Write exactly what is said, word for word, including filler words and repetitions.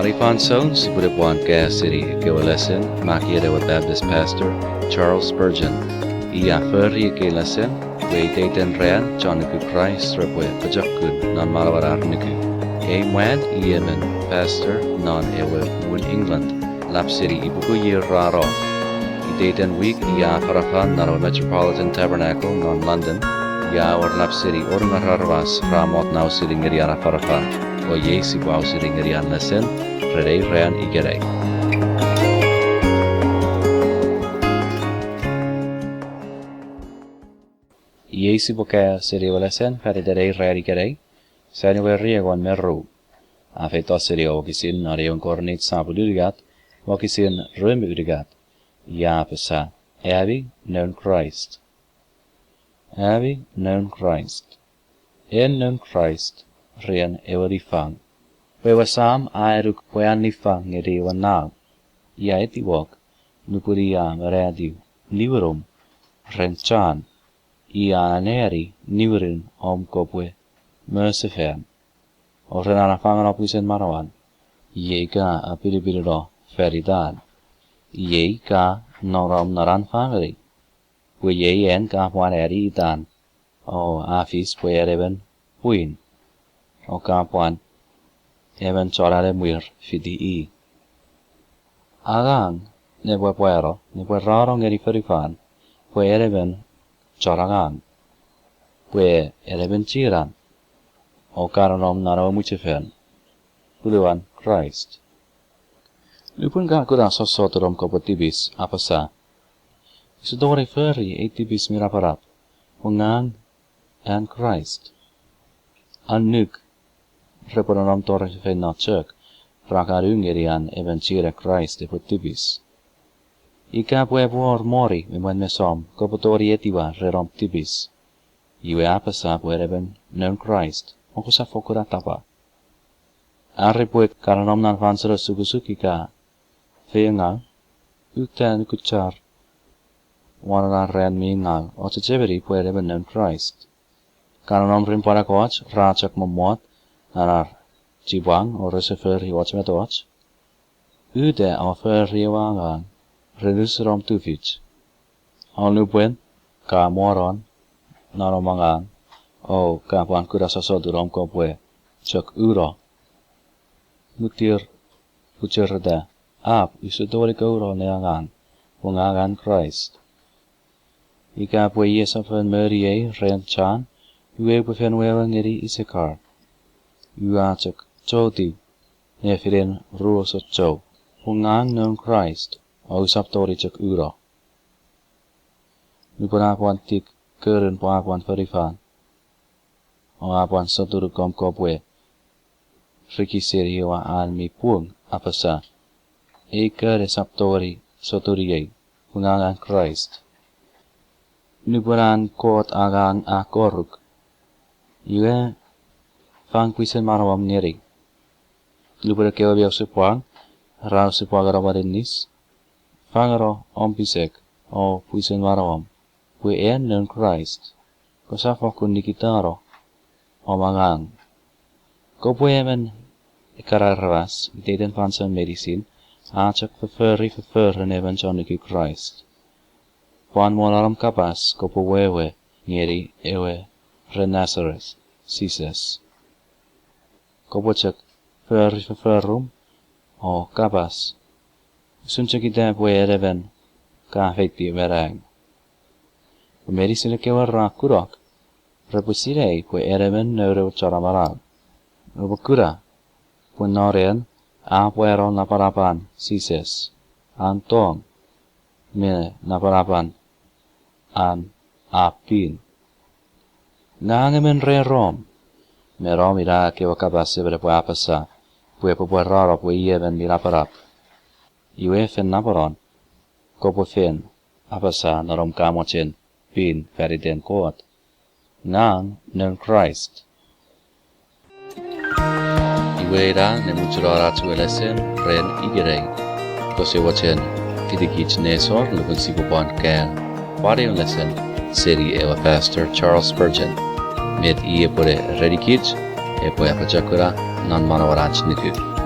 Are fansoun sipwene pwan kaeo seni ekkewe lesen makkeien ewe Baptist pastor Charles Spurgeon. I a fori ekkei lesen pwe iteiten ran chon nuku Kraist repwe pochokun non manauen ar nuku. Ei mwan i emon pastor non ewe muun England, lap seni ipuku ier ra no. Iteiten wik i a afanafan non ewe Metropolitan Tabernacle non London. I a wor lap seni wonungerou aramas ra mot ne ausening ngeni an afanafan. O iei sipwe ausening ngeni an lesen ren ei ran ikenai. Iei sipwe kaeo seni ewe lesen faniten ei ran ikenai, January engon me ru. A feito seni ewe wokisin non ewe Korint sopun unungat, wokisin rue me unungat. I a apasa, Ami noun Kraist. Ami noun Kraist. En noun Kraist ren ewe niffang, pwe ewe Sam a annuk pwe an niffang ngeni ewe Nau. I a etiwok nupwen i a monatiw niwinum ren chan. I a anneani niwinin om kopwe mosefan, o ren an a fangeno pwisin manauan, iei ka apinipinino fan itan. Iei ka nonnom non an famini, pwe iei an ka pwan ani itan, o a fis pwe en emon pwin, o ka pwan emon chon anemwir fiti i. Angang ne pwapwano ne pwarano ngeni fonufan pwe en emon chon angang, pwe en emon chienan, o ka nonnom non ewe mwichefen, punuan Kraist. Nupwen ka kuna sossotun om kopwe tipis, apasa, Use tongeni fori ei tipis mi napanap, pwe ngang an Kraist. Annuk repwe nonnom tori feinfeino chok ra kan u ngeni an emon chienan Kraist epwe tipis. Ika pwe epwe wor moni me mwen mesom kopwe tongeni etiwa ren om tipis, iwe apasa pwe en emon noun Kraist, o kosap fokkun atapa. Are pwe ka nonnom non fansoun osukosuk ika feiengau, uta nukuchar won ena ran mi ngau o chechemeni pwe en emon noun Kraist. Ka nonnom ren pwan ekkoch ra chok mommot non ar chipwang o rese fori och mettoch. Uta o fori ewe angang ren unusen om tufich. O nupwen ka monon non om angang, o ka pwan kuna sossotun om kopwe chok uno, muttir puchoreta, Ap, use tongeni kouno ne angang, pwe ngang an Kraist. Ika pwe i esap fen moniei ren chan, iwe upwe fen wewe ngeni Isakar. Ua chok chotiw nefinen ruosochou, pwe ngang noun Kraist, o usap tongeni chok uno. Nupwen a pwan tik konun pwapwan fonufan, o a pwan sotunuk om kopwe rikiseni ewe an mi pung, apasa, Ei kon esap tongeni sotuniei, pwe ngang an Kraist. Nupwen an Kot angang a koruk, iwe fang pwisin manauom ngeni. Nupwen ekkewe mi osupwang ra osupwangeno om aninnis, fangeno om pisek o pwisin manauom, pwe en noun Kraist, kosap fokkun nikitano om angang. Kopwe emon ekkana aramas iteiten fansoun meinisin a chok fofori fofforun emon chon nuku Kraist. Pwan won om kapas kopwe wewe ngeni ewe ren Nazareth, Jises. Kopwe chok fori fofforum o kapas usun chok ita pwe en emon ka feitiw me nang. Pwe meinisin ekkewe ra kunok repwe sinei pwe en emon Noun ewe Chon Amanau. Repwe kuna pwe non en a pwano napanapan Jises, an tong me napanapan an a pin. Ngang emon re Rom, me nom ina ekkewe kapas emon epwe apasa pwe epwe pwarano pwe i emon mi napanap. Iwe fen napanon, kopwe fen apasa non om ka mochen pin fan iten Kot, Ngang noun Kraist. Iwe ina ne muchunon ach we lesen ren ikenai. Kose mochen fitikich nesor nupwen sipwe pwan kaeo pwan eu lesen seni ewe Pastor Charles Spurgeon. Met i epwene erenikich epwe apochokuna non manauach nuku.